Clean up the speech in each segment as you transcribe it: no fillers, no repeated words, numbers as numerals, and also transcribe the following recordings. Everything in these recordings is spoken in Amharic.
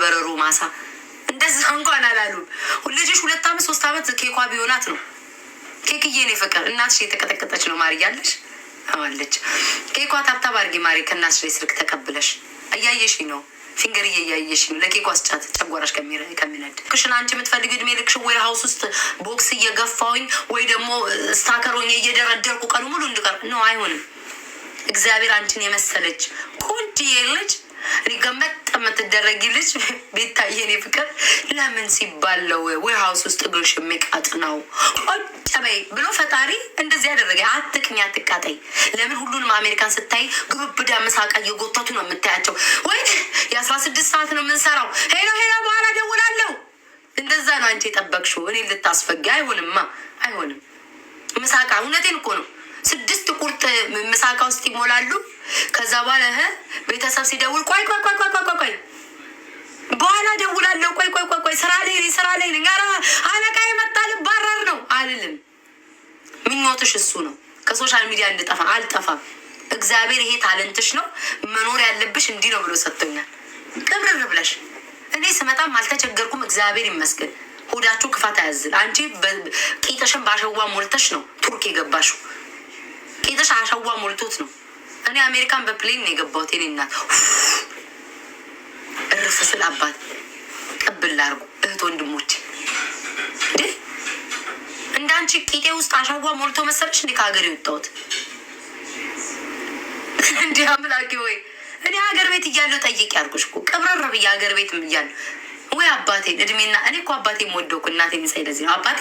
የበረሮ ማሳ እንደዛ እንኳን አላሉም። ልጅሽ 2 ዓመት 3 ዓመት ኬኳ ቢሆናት ነው። ኬክዬ እኔ ፍቅር እናትሽ የተቀጠቀጠች ነው። ማሪ እያለሽ አዋለች ኬኳ tap tap አድርጊ ማሪ። ከእናትሽ ላይ ስልክ ተቀብለሽ እያየሽ ነው። ፊንገር እያየሽ ነው። ለኬኳ ስጫት ጨጓራሽ ከሚነድ ክሽን አንቺ የምትፈልጊው እድሜ ልክሽ warehouse ውስጥ box እየገፋሁኝ ወይ ደግሞ stacker ሆኜ እየደረደርኩ ቀኑ ሙሉ እንድቀር ነው። አይሆንም። እግዚአብሔር አንቺን የመሰለች ቆንጅዬ ልጅ ገመጥ የምትደረጊ ልጅ ቤታዬ፣ የኔ ፍቅር ለምን ሲባለው warehouse ውስጥ እግርሽ የሚቀጥ ነው ቁጭ በይ ብሎ ፈጣሪ እንደዚህ ያደረገ። አትቅኝ፣ አትቃጠይ። ለምን ሁሉንም አሜሪካን ስታይ ግብብዳ ምሳቃ እየጎተቱ ነው የምታያቸው። ወይ የ16 ሰዓት ነው የምንሰራው። Hello hello፣ በኋላ ደውላለሁ። እንደዛ ነው አንቺ የጠበቅሽው። እኔ ልታስፈጊ አይሆንማ፣ አይሆንም። ምሳቃ እውነቴን እኮ ነው። ስድስት ቁርጥ ምሳቃ ውስጥ ይሞላሉ። ከዛ በኋላ ቤተሰብ ሲደውል ቆይ ቆይ ቆይ ቆይ ቆይ ቆይ በኋላ ደውላለሁ። ቆይ ቆይ ቆይ ቆይ ስራ ላይ ነኝ፣ ስራ ላይ ነኝ። ኧረ አለቃ የመጣ ልባረር ነው አልልም። ምኞትሽ እሱ ነው። ከ social media እንድጠፋ አልጠፋም። እግዚአብሔር ይሄ talent ሽ ነው መኖር ያለብሽ እንዲህ ነው ብሎ ሰጥቶኛል። ቅብርር ብለሽ እኔ ስመጣም አልተቸገርኩም። እግዚአብሔር ይመስገን። ሆዳችሁ ክፋት አያዝል። አንቺ ቂጥሽን በአሸዋ ሞልተሽ ነው ቱርክ የገባሽው። ቂጥሽ አሸዋ ሞልቶት ነው። እኔ አሜሪካን በ plane ነው የገባሁት። የኔ እናት እርፍ ስል አባት ቅብል አድርጉ እህት ወንድሞች። እንዴ እንደ አንቺ ቂጤ ውስጥ አሸዋ ሞልቶ መሰለሽ እንዴ ከሀገር የወጣሁት? እንዲህ አምላኬ ወይ እኔ ሀገር ቤት እያለሁ ጠይቅ ያልኩሽ እኮ ቅብረር ብዬ ሀገር ቤት እያለሁ ወይ አባቴን እድሜና እኔ እኮ አባቴ ወደው እኮ እናቴን ሳይ ለዚህ ነው አባቴ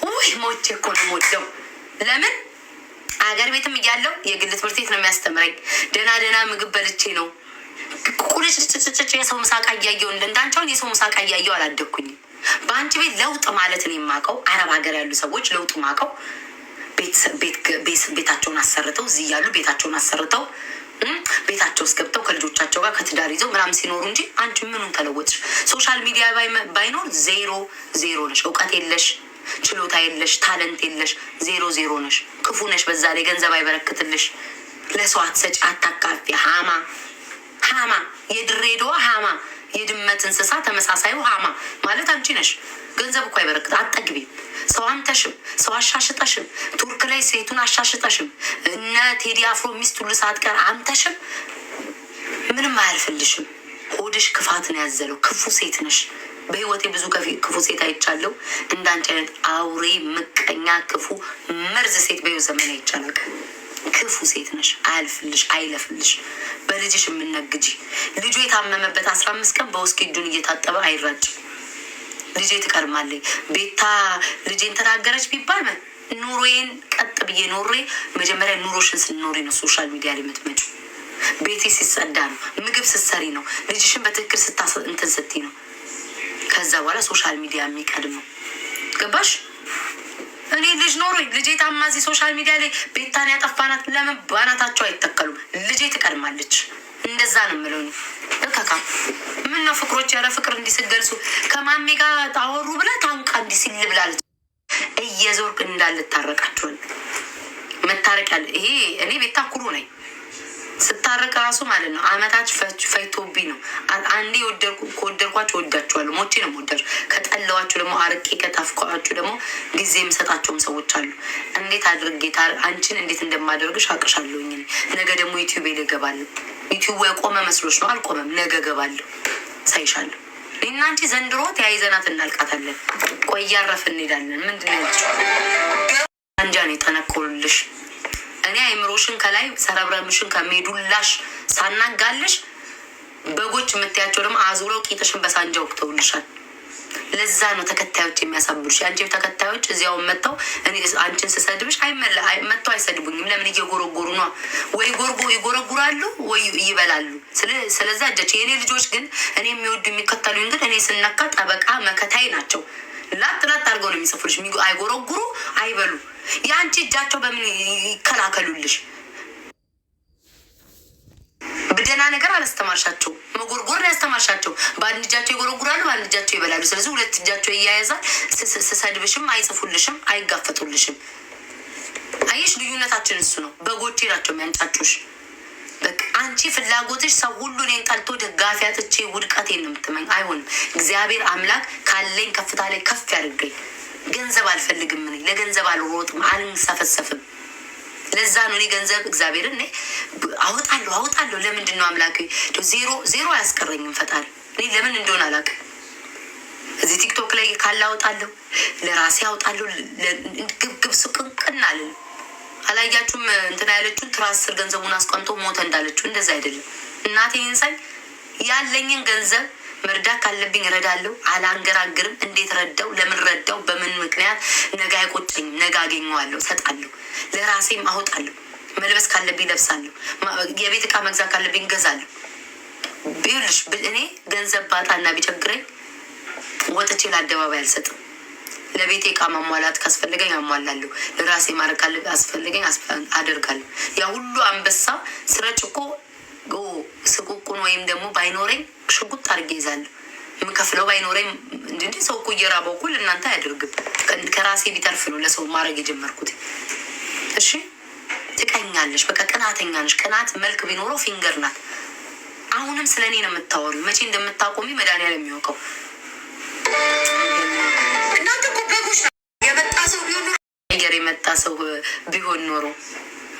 ውይ ሞቼ እኮ ነው የምወደው። ለምን ሀገር ቤትም እያለሁ የግል ትምህርት ቤት ነው የሚያስተምረኝ። ደህና ደህና ምግብ በልቼ ነው ቁልጭጭጭጭ የሰው ምሳቃ እያየሁ እንዳንቻውን የሰው ምሳቃ እያየሁ አላደግኩኝም። በአንቺ ቤት ለውጥ ማለት ነው የማውቀው አረብ ሀገር ያሉ ሰዎች ለውጥ ማውቀው ቤታቸውን አሰርተው እዚህ እያሉ ቤታቸውን አሰርተው ቤታቸው ውስጥ ገብተው ከልጆቻቸው ጋር ከትዳር ይዘው ምናምን ሲኖሩ እንጂ አንቺ ምኑን ተለወጥሽ? Social media ባይኖር ዜሮ ዜሮ ነሽ። እውቀት የለሽ፣ ችሎታ የለሽ፣ talent የለሽ፣ ዜሮ ዜሮ ነሽ። ክፉ ነሽ። በዛ ላይ ገንዘብ አይበረክትልሽ። ለሰው አትሰጪ፣ አታካፊ። ሀማ ሀማ፣ የድሬዳዋ ሀማ፣ የድመት እንስሳ ተመሳሳዩ ሀማ ማለት አንቺ ነሽ። ገንዘብ እኮ አይበረክት፣ አትጠግቢም። ሰው አምተሽም ሰው አሻሽጠሽም ቱርክ ላይ ሴቱን አሻሽጠሽም እነ ቴዲ አፍሮ ሚስት ሁሉ ሳትቀር አምተሽም ምንም አያልፍልሽም። ሆድሽ ክፋትን ያዘለው ክፉ ሴት ነሽ። በህይወቴ ብዙ ክፉ ሴት አይቻለሁ። እንዳንቺ አይነት አውሬ፣ ምቀኛ፣ ክፉ መርዝ ሴት በህይወት ዘመን አይቻለሁ። ክፉ ሴት ነሽ። አያልፍልሽ፣ አይለፍልሽ። በልጅሽ የምነግጂ ልጁ የታመመበት 15 ቀን በውስኪ እጁን እየታጠበ አይራጭም። ልጄ ትቀድማለች። ቤታ ልጄን ተናገረች ቢባል ኑሮዬን ቀጥ ብዬ ኖሬ መጀመሪያ ኑሮሽን ስንኖሪ ነው social media ላይ የምትመጪው። ቤቴ ሲጸዳ ነው፣ ምግብ ስትሰሪ ነው፣ ልጅሽን በትክክል እንትን ስትይ ነው። ከዛ በኋላ social media የሚቀድመው ገባሽ? እኔ ልጅ ኖሮኝ ልጄ ታማ እዚህ social media ላይ ቤታን ያጠፋናት ለምን ባናታቸው አይተከሉም? ልጄ ትቀድማለች። እንደዛ ነው የምለው እኔ። እከካ ምን ነው ፍቅሮች፣ ያለ ፍቅር እንዲህ ስትገልጹ ከማሜ ጋር ታወሩ ብላ ታንቃ እንዲህ ሲል ብላለች። እየዞርክ እንዳልታረቃችሁን መታረቅ ያለ ይሄ እኔ ቤታ ኩሩ ነኝ። ስታረቅ ራሱ ማለት ነው አመታት ፈጅቶብኝ ነው። አንዴ ከወደድኳቸው ወዳችኋለሁ፣ ሞቼ ነው የምወዳችሁ። ከጠላኋችሁ ደግሞ አርቄ ከታፍኳችሁ ደግሞ ጊዜ የምሰጣቸውም ሰዎች አሉ። እንዴት አድርጌ አንቺን እንዴት እንደማደርግሽ አቅሻለሁኝ። ነገ ደግሞ ዩቲዩብ እገባለሁ። ዩቲዩብ የቆመ መስሎች ነው፣ አልቆመም። ነገ እገባለሁ፣ ሳይሻለሁ። እኔና አንቺ ዘንድሮ ተያይዘናት እናልቃታለን። ቆይ እያረፍን እንሄዳለን። ምንድን ነው ያለችው? አንጃ ነው የጠነኮሉልሽ። እኔ አይምሮሽን ከላይ ሰረብረምሽን ከሜዱላሽ ሳናጋልሽ በጎች የምትያቸው ደግሞ አዙረው ቂጥሽን በሳንጃ ወቅተውልሻል። ለዛ ነው ተከታዮች የሚያሳብዱሽ። የአንቺ ተከታዮች እዚያውን መጥተው አንቺን ስሰድብሽ መጥተው አይሰድቡኝም። ለምን እየጎረጎሩ ነው? ወይ ጎርጎ ይጎረጉራሉ ወይ ይበላሉ። ስለዛ እጃቸው የእኔ ልጆች ግን እኔ የሚወዱ የሚከተሉኝ ግን እኔ ስነካ ጠበቃ መከታይ ናቸው። ላጥ ላጥ አድርገው ነው የሚጽፉልሽ። አይጎረጉሩ፣ አይበሉ። የአንቺ እጃቸው በምን ይከላከሉልሽ? በደህና ነገር አላስተማርሻቸው። መጎርጎር ነው ያስተማርሻቸው። በአንድ እጃቸው ይጎረጉራሉ፣ በአንድ እጃቸው ይበላሉ። ስለዚህ ሁለት እጃቸው ይያያዛል። ስሰድብሽም አይጽፉልሽም፣ አይጋፈጡልሽም። አየሽ፣ ልዩነታችን እሱ ነው። በጎቼ ናቸው የሚያንጫጩሽ። በቃ አንቺ ፍላጎትሽ ሰው ሁሉ እኔን ጠልቶ ደጋፊ አጥቼ ውድቀቴን ነው የምትመኝ። አይሆንም። እግዚአብሔር አምላክ ካለኝ ከፍታ ላይ ከፍ ያድርገኝ። ገንዘብ አልፈልግም። እኔ ለገንዘብ አልሮጥም፣ አልንሰፈሰፍም። ለዛ ነው እኔ ገንዘብ እግዚአብሔርን እኔ አወጣለሁ አወጣለሁ። ለምንድን ነው አምላክ ዜሮ ዜሮ አያስቀረኝም ፈጣሪ። እኔ ለምን እንደሆነ አላውቅም። እዚህ ቲክቶክ ላይ ካለ አወጣለሁ፣ ለራሴ አወጣለሁ። ግብግብ ስቅንቅን አልልም። አላያችሁም? እንትና ያለችውን ትራስ ስር ገንዘቡን አስቀምጦ ሞተ እንዳለችው እንደዛ አይደለም። እናቴ ይንሳኝ ያለኝን ገንዘብ መርዳት ካለብኝ እረዳለሁ። አላንገራግርም። እንዴት ረዳው? ለምን ረዳው? በምን ምክንያት? ነገ አይቆጨኝም። ነገ አገኘዋለሁ፣ እሰጣለሁ። ለራሴም አወጣለሁ። መልበስ ካለብኝ ለብሳለሁ። የቤት እቃ መግዛት ካለብኝ እገዛለሁ። ቢልሽ እኔ ገንዘብ ባጣና ቢቸግረኝ ወጥቼ ለአደባባይ አልሰጥም። ለቤቴ እቃ ማሟላት ካስፈለገኝ አሟላለሁ። ለራሴ ማድረግ ካለ አስፈልገኝ አደርጋለሁ። ያ ሁሉ አንበሳ ስረጭ እኮ ስቁቁን ወይም ደግሞ ባይኖረኝ ሽጉጥ አድርጌ ይዛለሁ። የምከፍለው ባይኖረኝ እንዲ ሰው እኮ እየራበው እኮ ለእናንተ አያደርግም። ከራሴ ቢተርፍ ነው ለሰው ማድረግ የጀመርኩት። እሺ ትቀኛለሽ፣ በቃ ቅናተኛ ነሽ። ቅናት መልክ ቢኖረው ፊንገር ናት። አሁንም ስለ እኔ ነው የምታወሪው። መቼ እንደምታቆሚ መድኃኒዓለም የሚያውቀው። እናንተ እኮ በጎች ነው የመጣ ሰው ቢሆን ኖሮ አየር የመጣ ሰው ቢሆን ኖሮ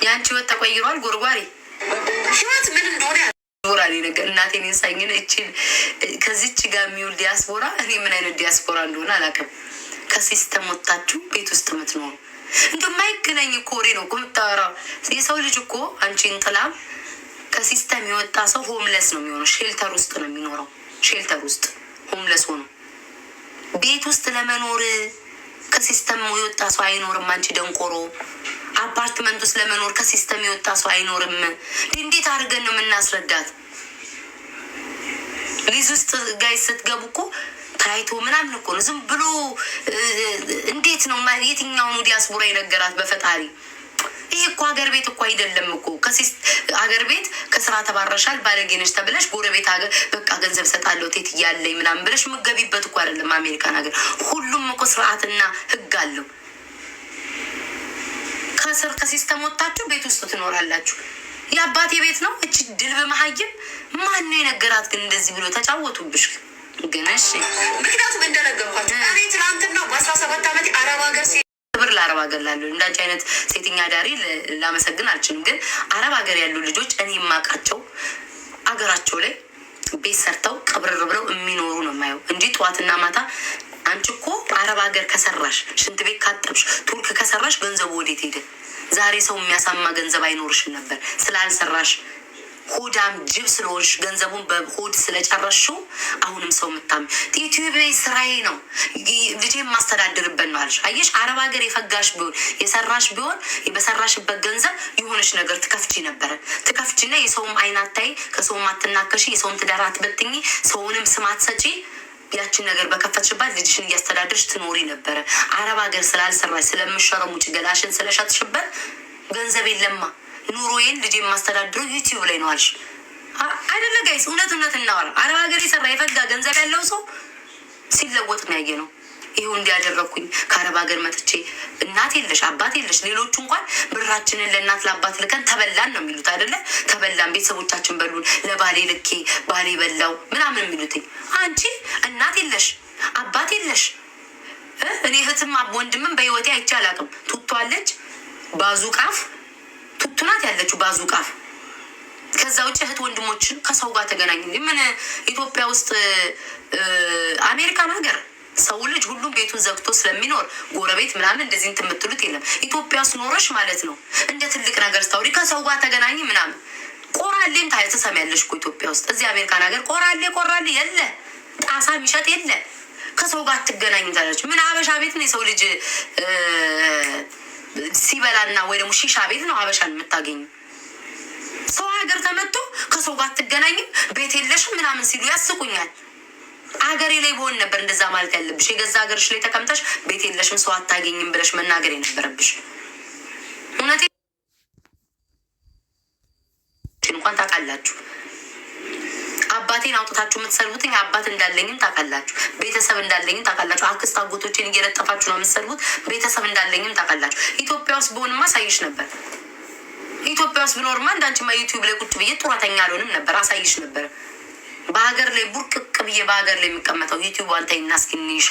የአንቺ ህይወት ተቀይሯል። ጎርጓሪ ህይወት ምን እንደሆነ ዲያስፖራ ነገር እናቴን ይንሳኝን እችን ከዚች ጋር የሚውል ዲያስፖራ እኔ ምን አይነት ዲያስፖራ እንደሆነ አላውቅም። ከ system ወጥታችሁ ቤት ውስጥ የምትኖሩ እንደማይገናኝ እኮ ወሬ ነው እኮ የምታወራው። የሰው ልጅ እኮ አንቺን ጥላም ከ system የወጣ ሰው homeless ነው የሚሆነው። shelter ውስጥ ነው የሚኖረው። shelter ውስጥ homeless ሆኖ ቤት ውስጥ ለመኖር ከ system የወጣ ሰው አይኖርም። አንቺ ደንቆሮ፣ አፓርትመንት ውስጥ ለመኖር ከ system የወጣ ሰው አይኖርም። እንዴት አድርገን ነው የምናስረዳት? ሊዝ ውስጥ guys ስትገቡ እኮ ታይቶ ምናምን እኮ ነው ዝም ብሎ እንዴት ነው የትኛውን ዲያስፖራ የነገራት በፈጣሪ? ይሄ እኮ ሀገር ቤት እኮ አይደለም እኮ ሀገር ቤት ከስራ ተባረሻል ባለጌ ነሽ ተብለሽ ጎረቤት ሀገር በቃ ገንዘብ ሰጣለሁ ቴት እያለኝ ምናምን ብለሽ ምገቢበት እኮ አይደለም። አሜሪካን ሀገር ሁሉም እኮ ስርዓትና ህግ አለው። ከስር ከ system ወጥታችሁ ቤት ውስጥ ትኖራላችሁ። የአባቴ ቤት ነው። እች ድል በመሀይም ማን ነው የነገራት ግን እንደዚህ ብሎ ተጫወቱብሽ። ግን እሺ ምክንያቱም እንደነገርኳቸው እኔ ትናንትና በ17 ዓመት አረብ ሀገር ክብር ለአረብ ሀገር ላሉ እንዳንቺ አይነት ሴተኛ አዳሪ ላመሰግን አልችልም። ግን አረብ ሀገር ያሉ ልጆች እኔ የማውቃቸው አገራቸው ላይ ቤት ሰርተው ቅብርር ብለው የሚኖሩ ነው የማየው እንጂ ጠዋትና ማታ አንቺ እኮ አረብ ሀገር ከሰራሽ፣ ሽንት ቤት ካጠብሽ፣ ቱርክ ከሰራሽ ገንዘቡ ወዴት ሄደ? ዛሬ ሰው የሚያሳማ ገንዘብ አይኖርሽም ነበር ስላልሰራሽ ሆዳም ጅብ ስለሆንሽ ገንዘቡን በሆድ ስለጨረስሽው አሁንም ሰው የምታም ዩቲዩብ ስራዬ ነው ልጄ የማስተዳድርበት ነው አለሽ። አየሽ፣ አረብ ሀገር የፈጋሽ ቢሆን የሰራሽ ቢሆን በሰራሽበት ገንዘብ የሆነች ነገር ትከፍቺ ነበረ። ትከፍቺና የሰውም አይን አታይ፣ ከሰውም አትናከሺ፣ የሰውም ትዳር አትበትኚ፣ ሰውንም ስም አትሰጪ። ያችን ነገር በከፈትሽባት ልጅሽን እያስተዳደርሽ ትኖሪ ነበረ። አረብ ሀገር ስላልሰራሽ ስለምሸረሙጭ ገላሽን ስለሸጥሽበት ገንዘብ የለማ ኑሮዬን ልጅ የማስተዳድረው ዩቲዩብ ላይ ነው አልሽ አይደለ? guys እውነት እውነት እናወራ። አረብ ሀገር የሰራ የፈጋ ገንዘብ ያለው ሰው ሲለወጥ ነው ያየ ነው። ይኸው እንዲያደረግኩኝ ከአረብ ሀገር መጥቼ እናት የለሽ አባት የለሽ። ሌሎቹ እንኳን ብራችንን ለእናት ለአባት ልከን ተበላን ነው የሚሉት አይደለ? ተበላን፣ ቤተሰቦቻችን በሉን፣ ለባሌ ልኬ ባሌ በላው ምናምን የሚሉትኝ። አንቺ እናት የለሽ አባት የለሽ። እኔ እህትም ወንድምም በህይወቴ አይቼ አላውቅም። ቱቷ አለች ባዙቃፍ ቱቱ ናት ያለችው ባዙቃፍ። ከዛ ውጭ እህት ወንድሞችን ከሰው ጋር ተገናኝ። ምን ኢትዮጵያ ውስጥ አሜሪካን ሀገር ሰው ልጅ ሁሉም ቤቱን ዘግቶ ስለሚኖር ጎረቤት ምናምን እንደዚህ እንትን የምትሉት የለም። ኢትዮጵያ ውስጥ ኖረሽ ማለት ነው እንደ ትልቅ ነገር ስታወሪ ከሰው ጋር ተገናኝ ምናምን ቆራሌም ትሰሚያለሽ እኮ ኢትዮጵያ ውስጥ። እዚህ አሜሪካን ሀገር ቆራሌ ቆራሌ የለ፣ ጣሳ የሚሸጥ የለ፣ ከሰው ጋር አትገናኝ ታለች። ምን አበሻ ቤት ነው የሰው ልጅ ሲበላና ወይ ደግሞ ሺሻ ቤት ነው አበሻን የምታገኙ። ሰው ሀገር ተመቶ ከሰው ጋር አትገናኝም ቤት የለሽም ምናምን ሲሉ ያስቁኛል። አገሬ ላይ በሆን ነበር እንደዛ ማለት ያለብሽ። የገዛ ሀገርሽ ላይ ተቀምጠሽ ቤት የለሽም ሰው አታገኝም ብለሽ መናገር የነበረብሽ። እውነቴን እንኳን ታውቃላችሁ። አባቴን አውጥታችሁ የምትሰድቡትኝ አባት እንዳለኝም ታውቃላችሁ። ቤተሰብ እንዳለኝም ታውቃላችሁ። አክስት አጎቶቼን እየለጠፋችሁ ነው የምትሰድቡት። ቤተሰብ እንዳለኝም ታውቃላችሁ። ኢትዮጵያ ውስጥ በሆንማ ሳይሽ ነበር። ኢትዮጵያ ውስጥ ብኖርማ እንዳንቺማ ዩቲዩብ ላይ ቁጭ ብዬ ጡረተኛ አልሆንም ነበር፣ አሳይሽ ነበር። በሀገር ላይ ቡርቅቅ ብዬ በሀገር ላይ የሚቀመጠው ዩቲዩቧን ተይና እስኪ እንይሻ።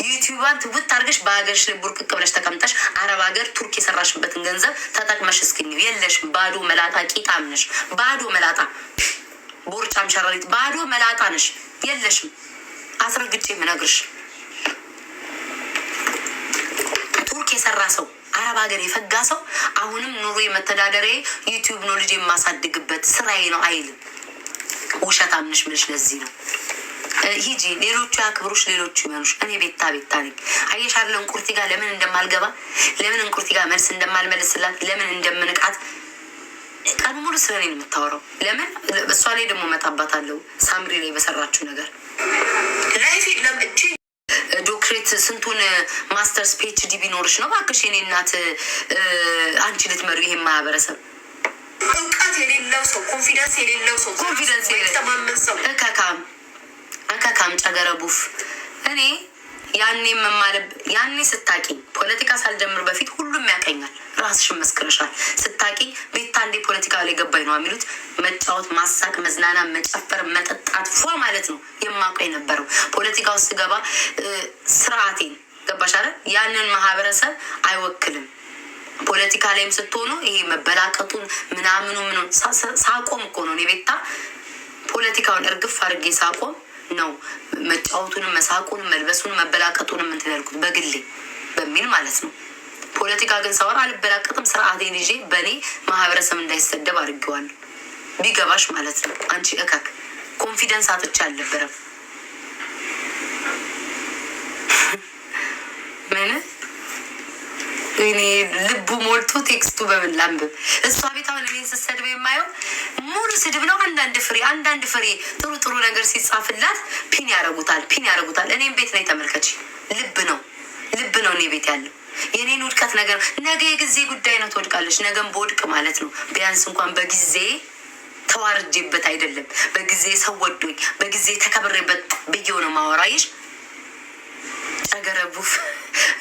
ዩቲዩቧን ትውት አድርገሽ በሀገርሽ ላይ ቡርቅቅ ብለሽ ተቀምጠሽ አረብ ሀገር ቱርክ የሰራሽበትን ገንዘብ ተጠቅመሽ እስኪ እንይው። የለሽም። ባዶ መላጣ ቂጣም ነሽ። ባዶ መላጣ ቦርጫም ሸረሪት ባዶ መላጣ ነሽ። የለሽም። አስረግጬ የምነግርሽ ቱርክ የሰራ ሰው፣ አረብ ሀገር የፈጋ ሰው አሁንም ኑሮ የመተዳደሪያ ዩቲዩብ ነው፣ ልጅ የማሳድግበት ስራዬ ነው አይልም። ውሸታም ነሽ ምልሽ ለዚህ ነው። ሂጂ፣ ሌሎቹ ያክብሩሽ፣ ሌሎቹ ይመኑሽ። እኔ ቤታ ቤታ ነኝ። አየሽ አይደለ እንቁርቲ ጋር ለምን እንደማልገባ፣ ለምን እንቁርቲ ጋር መልስ እንደማልመልስላት፣ ለምን እንደምንቃት። ቀን ሙሉ ስለ እኔ ነው የምታወራው። ለምን እሷ ላይ ደግሞ እመጣባታለሁ፣ ሳምሪ ላይ በሰራችው ነገር። Life ለምእቺ ዶክትሬት ስንቱን masters PhD ቢኖርሽ ነው እባክሽ የኔ እናት አንቺ ልትመሪው ይሄን ማህበረሰብ? እውቀት የሌለው ሰው፣ confidence የሌለው ሰው፣ Confidence የሌለው የማይተማመን ሰው። እከካም እከካም ጨገረቡፍ። እኔ ያኔ የምማልብ ያኔ ስታቂኝ ፖለቲካ ሳልጀምር በፊት ሁሉም ያቀኛል። ራስሽን መስክረሻል። ስታቂኝ ቤታ እንዴ ፖለቲካ ላይ ገባኝ ነው የሚሉት። መጫወት፣ ማሳቅ፣ መዝናና፣ መጨፈር፣ መጠጣት፣ ፏ ማለት ነው የማውቀው የነበረው። ፖለቲካ ውስጥ ስገባ ስርዓቴን ገባሽ አይደል? ያንን ማህበረሰብ አይወክልም። ፖለቲካ ላይም ስትሆኑ ይሄ መበላቀጡን ምናምኑ ምኑ ሳቆም እኮ ነው እኔ ቤታ ፖለቲካውን እርግፍ አድርጌ ሳቆም ነው መጫወቱንም መሳቁንም መልበሱንም መበላቀጡንም እንትን ያልኩት በግሌ በሚል ማለት ነው። ፖለቲካ ግን ሳወራ አልበላቀጥም። ስርዓቴን ይዤ በእኔ ማህበረሰብ እንዳይሰደብ አድርጌዋለሁ። ቢገባሽ ማለት ነው። አንቺ እከክ confidence አጥቼ አልነበረም። ምን እኔ ልቡ ሞልቶ text ኡ በምን ላንብብ? እሷ ቤት አሁን እኔን ስትሰድብ የማየው ሙሉ ስድብ ነው። አንዳንድ ፍሬ አንዳንድ ፍሬ ጥሩ ጥሩ ነገር ሲጻፍላት pin ያደርጉታል፣ pin ያደርጉታል። እኔም ቤት ላይ ተመልከች፣ ልብ ነው ልብ ነው እኔ ቤት ያለው የኔን ውድቀት ነገር ነገ የጊዜ ጉዳይ ነው። ትወድቃለች። ነገም በወድቅ ማለት ነው ቢያንስ እንኳን በጊዜ ተዋርጄበት አይደለም፣ በጊዜ ሰው ወዶኝ በጊዜ ተከብሬበት ብዬው ነው ማወራይሽ። ጨገረቡፍ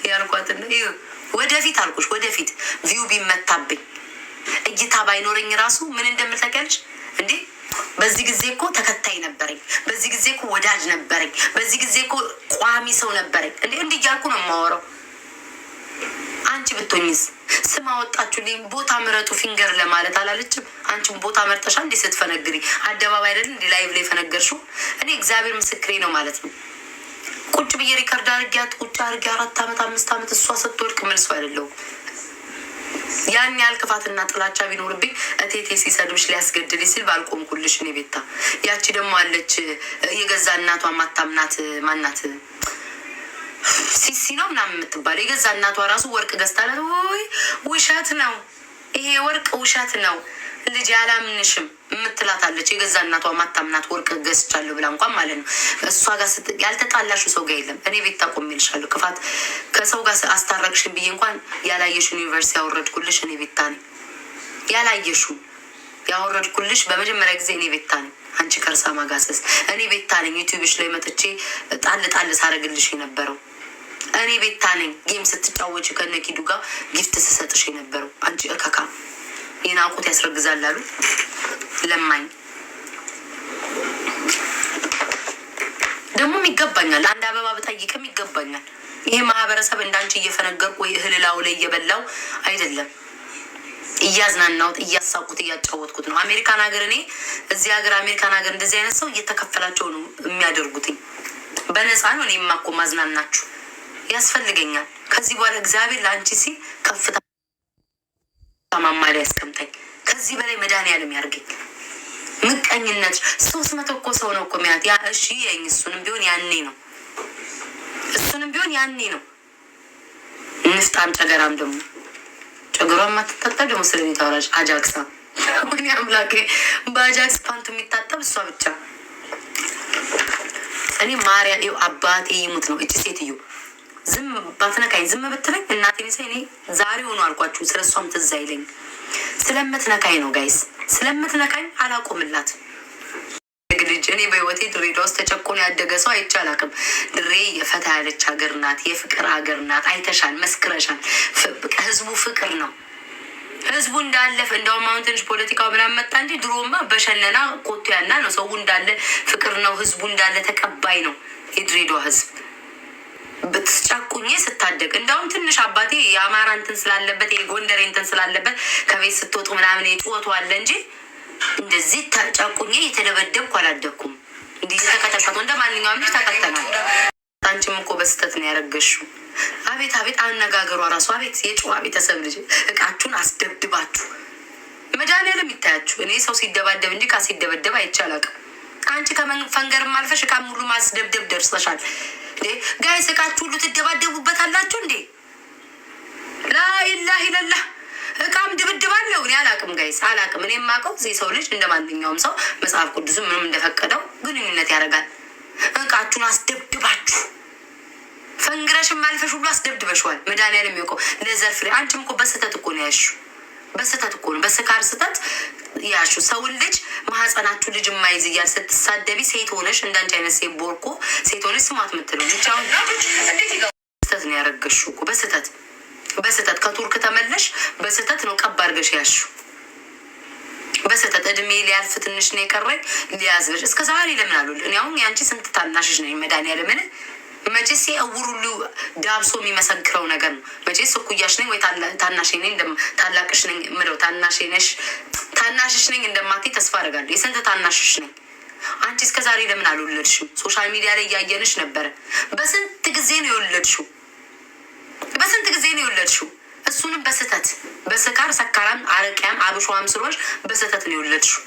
ያልኳትና ይኸው ወደፊት አልኩሽ። ወደፊት view ቢመታብኝ እይታ ባይኖረኝ ራሱ ምን እንደምል ታውቂያለሽ እንዴ? በዚህ ጊዜ እኮ ተከታይ ነበረኝ፣ በዚህ ጊዜ እኮ ወዳጅ ነበረኝ፣ በዚህ ጊዜ እኮ ቋሚ ሰው ነበረኝ። እንዴ እንዲህ እያልኩ ነው የማወራው። አንቺ ብትሆኝስ ስም አወጣችሁልኝ፣ ቦታ ምረጡ finger ለማለት አላለችም? አንቺም ቦታ መርጠሻ እንዴ ስትፈነግሪ አደባባይ አይደል እንዲ live ላይ የፈነገርሽው? እኔ እግዚአብሔር ምስክሬ ነው ማለት ነው። ቁጭ ብዬ record አድርጊያት ቁጭ አድርጊ 4 ዓመት 5 ዓመት እሷ ስትወድቅ መልሶ አይደለሁም። ያን ያህል ክፋትና ጥላቻ ቢኖርብኝ እቴቴ ሲሰድብሽ ሊያስገድል ሲል ባልቆምኩልሽ። እኔ ቤታ ያቺ ደግሞ አለች የገዛ እናቷ ማታምናት ማናት ሲሲ ነው ምናምን የምትባለው የገዛ እናቷ ራሱ ወርቅ ገዝታላት፣ ወይ ውሸት ነው ይሄ ወርቅ ውሸት ነው ልጅ አላምንሽም የምትላታለች። የገዛ እናቷ ማታምናት ወርቅ ገዝቻለሁ ብላ እንኳን ማለት ነው። እሷ ጋር ያልተጣላሹ ሰው ጋር የለም። እኔ ቤት ቆሜልሻለሁ። ክፋት ከሰው ጋር አስታረቅሽን ብዬ እንኳን ያላየሽን ዩኒቨርሲቲ ያወረድኩልሽ እኔ ቤታ ነኝ። ያላየሹ ያወረድኩልሽ በመጀመሪያ ጊዜ እኔ ቤታ ነኝ። አንቺ ከርሳ ማጋሰስ እኔ ቤታ ነኝ። ዩቲዩብሽ ላይ መጥቼ ጣል ጣል ሳረግልሽ የነበረው እኔ ቤታ ነኝ። Game ስትጫወች ከነኪዱ ጋር gift ስሰጥሽ የነበረው አንቺ እከካ የናቁት ያስረግዛል አሉ ለማኝ ደግሞም ይገባኛል። አንድ አበባ ብጠይቅም ይገባኛል። ይሄ ማህበረሰብ እንዳንቺ እየፈነገርኩ ወይ እህልላው ላይ እየበላው አይደለም፣ እያዝናናሁት እያሳቁት እያጫወትኩት ነው። አሜሪካን ሀገር እኔ እዚህ ሀገር አሜሪካን ሀገር እንደዚህ አይነት ሰው እየተከፈላቸው ነው የሚያደርጉትኝ። በነፃ ነው። እኔ እኮ ማዝናናችሁ ያስፈልገኛል። ከዚህ በኋላ እግዚአብሔር ለአንቺ ሲል ከፍታ ማማ ላይ ያስቀምጠኝ። ከዚህ በላይ መድኃኒዓለም ያርገኝ። ምቀኝነት 300 እኮ ሰው ነው እኮ የሚያት ያ እሺ የኝ እሱንም ቢሆን ያኔ ነው እሱንም ቢሆን ያኔ ነው። ንፍጣም ጨገራም ደግሞ ጨገሯ የማትታጠብ ደግሞ ስለኔ ታወራለች። አጃክሳ ወይኔ አምላኬ፣ በአጃክስ ፓንቱ የሚታጠብ እሷ ብቻ። እኔ ማርያም ይኸው አባቴ ይሙት ነው እቺ ሴትዮ ዝም ባትነካኝ ዝም ብትለኝ እናቴን ሳይ እኔ ዛሬ ሆኖ አልኳችሁ። ስለ እሷም ትዝ አይለኝ ስለምትነካኝ ነው guys፣ ስለምትነካኝ አላቆምላት። ልጅ እኔ በህይወቴ ድሬዳዋ ውስጥ ተጨቆኖ ያደገ ሰው አይቼ አላውቅም። ድሬ የፈታ ያለች ሀገር ናት፣ የፍቅር ሀገር ናት። አይተሻል፣ መስክረሻል። ህዝቡ ፍቅር ነው። ህዝቡ እንዳለፈ እንደውም አሁን ትንሽ ፖለቲካው ምናምን መጣ እንጂ ድሮማ በሸነና ኮቱ ያና ነው። ሰው እንዳለ ፍቅር ነው። ህዝቡ እንዳለ ተቀባይ ነው። የድሬዳዋ ህዝብ ብትጨቁኜ ስታደግ እንደውም ትንሽ አባቴ የአማራ እንትን ስላለበት፣ የጎንደሬ እንትን ስላለበት ከቤት ስትወጡ ምናምን የጩኸቱ አለ እንጂ እንደዚህ ተጨቁኜ የተደበደብኩ አላደግኩም። እንዲህ የተከተከቱ እንደ ማንኛውም ልጅ ተከተናል። አንቺም እኮ በስህተት ነው ያረገሽው። አቤት አቤት፣ አነጋገሯ ራሱ አቤት! የጨዋ ቤተሰብ ልጅ እቃችሁን አስደብድባችሁ መድኃኒዓለም ይታያችሁ። እኔ ሰው ሲደባደብ እንጂ እቃ ሲደበደብ አይቼ አላውቅም። አንቺ ከፈንገርም አልፈሽ እቃም ሁሉ ማስደብደብ ደርሰሻል። Guys፣ እቃችሁ ሁሉ ትደባደቡበታላችሁ እንዴ? ላኢላህ ኢለላህ፣ እቃም ድብድብ አለው። እኔ አላቅም guys፣ አላቅም። እኔ የማውቀው የሰው ልጅ እንደ ማንኛውም ሰው መጽሐፍ ቅዱስ ምንም እንደፈቀደው ግንኙነት ያደርጋል። እቃችሁን አስደብድባችሁ ፈንግረሽም አልፈሽ ሁሉ አስደብድበሽዋል። መድኃኒዓለም የሚያውቀው ለዘር ፍሬ። አንቺም እኮ በስህተት እኮ ነው ያልሺው። በስህተት እኮ ነው፣ በስካር ስህተት ያሹ። ሰውን ልጅ ማህፀናችሁ ልጅ የማይዝ እያል ስትሳደቢ ሴት ሆነሽ፣ እንዳንቺ አይነት ሴት ቦርኮ ሴት ሆነሽ ስማት የምትለው ብቻውን ስህተት ነው ያረገሽው እኮ፣ በስህተት፣ በስህተት ከቱርክ ተመለሽ፣ በስህተት ነው ቀብ አድርገሽ ያሹ፣ በስህተት። እድሜ ሊያልፍ ትንሽ ነው የቀረኝ ሊያዝብሽ እስከ ዛሬ ለምን አሉ? እኔ አሁን የአንቺ ስንት ታናሽሽ ነኝ። መድኃኒዓለምን መቼስ እውር ሁሉ ዳብሶ የሚመሰክረው ነገር ነው። መቼስ እኩያሽ ነኝ ወይ ታናሽ ነኝ፣ ታላቅሽ ነኝ ምለው፣ ታናሽ ነሽ፣ ታናሽሽ ነኝ እንደማትይ ተስፋ አደርጋለሁ። የስንት ታናሽሽ ነኝ። አንቺ እስከ ዛሬ ለምን አልወለድሽም? Social media ላይ እያየንሽ ነበረ። በስንት ጊዜ ነው የወለድሽው? በስንት ጊዜ ነው የወለድሽው? እሱንም በስህተት፣ በስካር፣ ሰካራም፣ አረቂያም፣ አብሿም ስለሆንሽ በስህተት ነው የወለድሽው።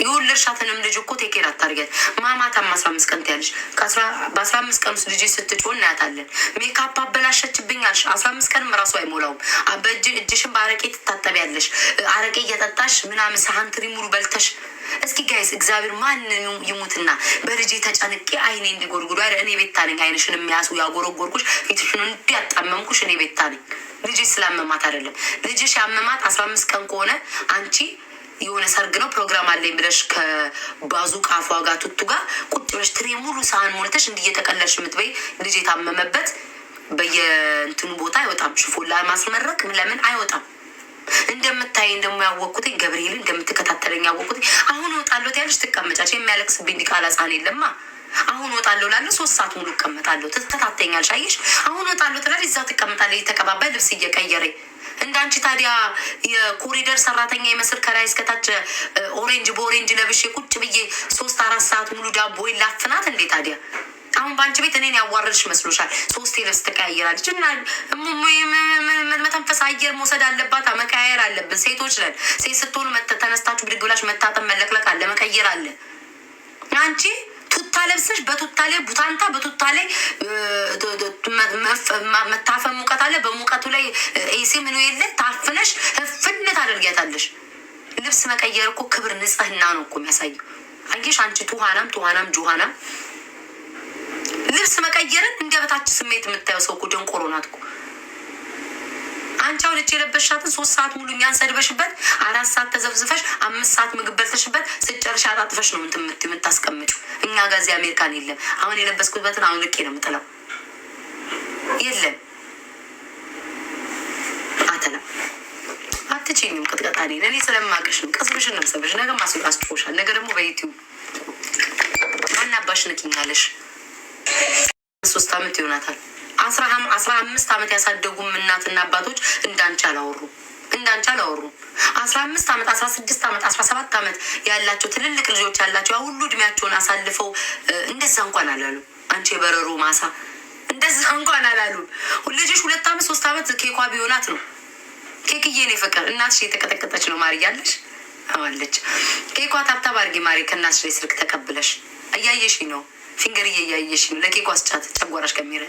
የወለድሻትንም ልጅ እኮ take care አታርጊያት። ማማታም 15 ቀን ትያለሽ። በ15 ቀን ውስጥ ልጅ ስትጮህ እናያታለን። ሜካፕ አበላሸችብኝ አልሽ። 15 ቀንም ራሱ አይሞላውም። በእጅ እጅሽን በአረቄ ትታጠቢያለሽ። አረቄ እየጠጣሽ ምናምን ሰሀን ትሪ ሙሉ በልተሽ። እስኪ guys፣ እግዚአብሔር ማንን ይሙትና በልጄ ተጨንቄ አይኔ እንዲጎርጉዱ አይደል? እኔ ቤታ ነኝ። አይንሽን የሚያሱ ያጎረጎርኩሽ፣ ፊትሽን እንዲያጣመምኩሽ እኔ ቤታ ነኝ። ልጅሽ ስላመማት አይደለም። ልጅሽ ያመማት 15 ቀን ከሆነ አንቺ የሆነ ሰርግ ነው ፕሮግራም አለኝ ብለሽ ከባዙ ቃፏ ጋር ቱቱ ጋር ቁጭ ብለሽ ትሬ ሙሉ ሰሀን ሞልተሽ እንዲህ እየጠቀለልሽ የምትበይ ልጅ የታመመበት በየእንትኑ ቦታ አይወጣም። ሽፎን ለማስመረቅ ለምን አይወጣም? እንደምታይ ደግሞ ያወቅኩትኝ ገብርኤልን እንደምትከታተለኝ ያወቅኩትኝ አሁን እወጣለሁ ትያለሽ፣ ትቀመጫለሽ። የሚያለቅስብኝ ዲቃላ ሕፃን የለማ። አሁን እወጣለሁ ላለ 3 ሰዓት ሙሉ እቀመጣለሁ። ትከታተኛለሽ። አየሽ፣ አሁን እወጣለሁ ትላለች፣ እዛው ትቀመጣለች። የተቀባባይ ልብስ እየቀየረኝ እንዳንቺ ታዲያ የኮሪደር ሰራተኛ ይመስል ከላይ እስከታች orange በ orange ለብሼ ቁጭ ብዬ 3-4 ሰዓት ሙሉ ዳቦ ላፍናት እንዴ ታዲያ? አሁን በአንቺ ቤት እኔን ያዋረድሽ መስሎሻል? ሶስቴ ልብስ ትቀያየራለች እና መተንፈስ አየር መውሰድ አለባት። መቀያየር አለብን። ሴቶች ነን። ሴት ስትሆኑ ተነስታችሁ ብድግ ብላችሁ መታጠብ መለቅለቅ አለ፣ መቀየር አለ። አንቺ ቱታ ለብሰሽ በቱታ ላይ ቡታንታ፣ በቱታ ላይ መታፈን ሙቀት አለ። በሙቀቱ ላይ AC ምኑ የለ ታፍነሽ እፍን ታደርጊያታለሽ። ልብስ መቀየር እኮ ክብር ንጽህና ነው እኮ የሚያሳየው። አየሽ አንቺ ቱሃናም ቱሃናም ጁሃናም፣ ልብስ መቀየርን እንደ በታች ስሜት የምታየው ሰው እኮ ደንቆሮ ናት እኮ። አንቺ አሁን እጅ የለበሻትን 3 ሰዓት ሙሉ እኛን ሰድበሽበት፣ 4 ሰዓት ተዘፍዝፈሽ፣ 5 ሰዓት ምግብ በልተሽበት ስጨርሽ አጣጥፈሽ ነው እንትን የምታስቀምጪው። እኛ ጋር እዚህ አሜሪካን የለም። አሁን የለበስኩበትን አሁን ልኬ ነው የምጥለው። የለም አተላ አትችኝም። ቅጥቀጣ እኔ ስለማቅሽ ነው። ቅስምሽን ነው የምሰብርሽ። ነገ አስጮሻል። ነገ ደግሞ በዩቲዩብ ማናባሽ ንኪኛለሽ። 3 አመት ይሆናታል። 15 አመት ያሳደጉም እናትና አባቶች እንዳንቺ አላወሩም። እንዳንቺ አላወሩም። 15 አመት፣ 16 አመት፣ 17 አመት ያላቸው ትልልቅ ልጆች ያላቸው ያ ሁሉ እድሜያቸውን አሳልፈው እንደዛ እንኳን አላሉ። አንቺ የበረሮ ማሳ እንደዛ እንኳን አላሉ። ልጅሽ 2 አመት 3 አመት ኬኳ ቢሆናት ነው። ኬክዬ እኔ ፍቅር እናትሽ የተቀጠቀጠች ነው። ማሪ እያለሽ አዋለች ኬኳ tap tap አድርጊ ማሪ። ከእናትሽ ላይ ስልክ ተቀብለሽ እያየሽ ነው። ፊንገር እያየሽ ነው። ለኬኳ ስጫት ጨጓራሽ ከሚነ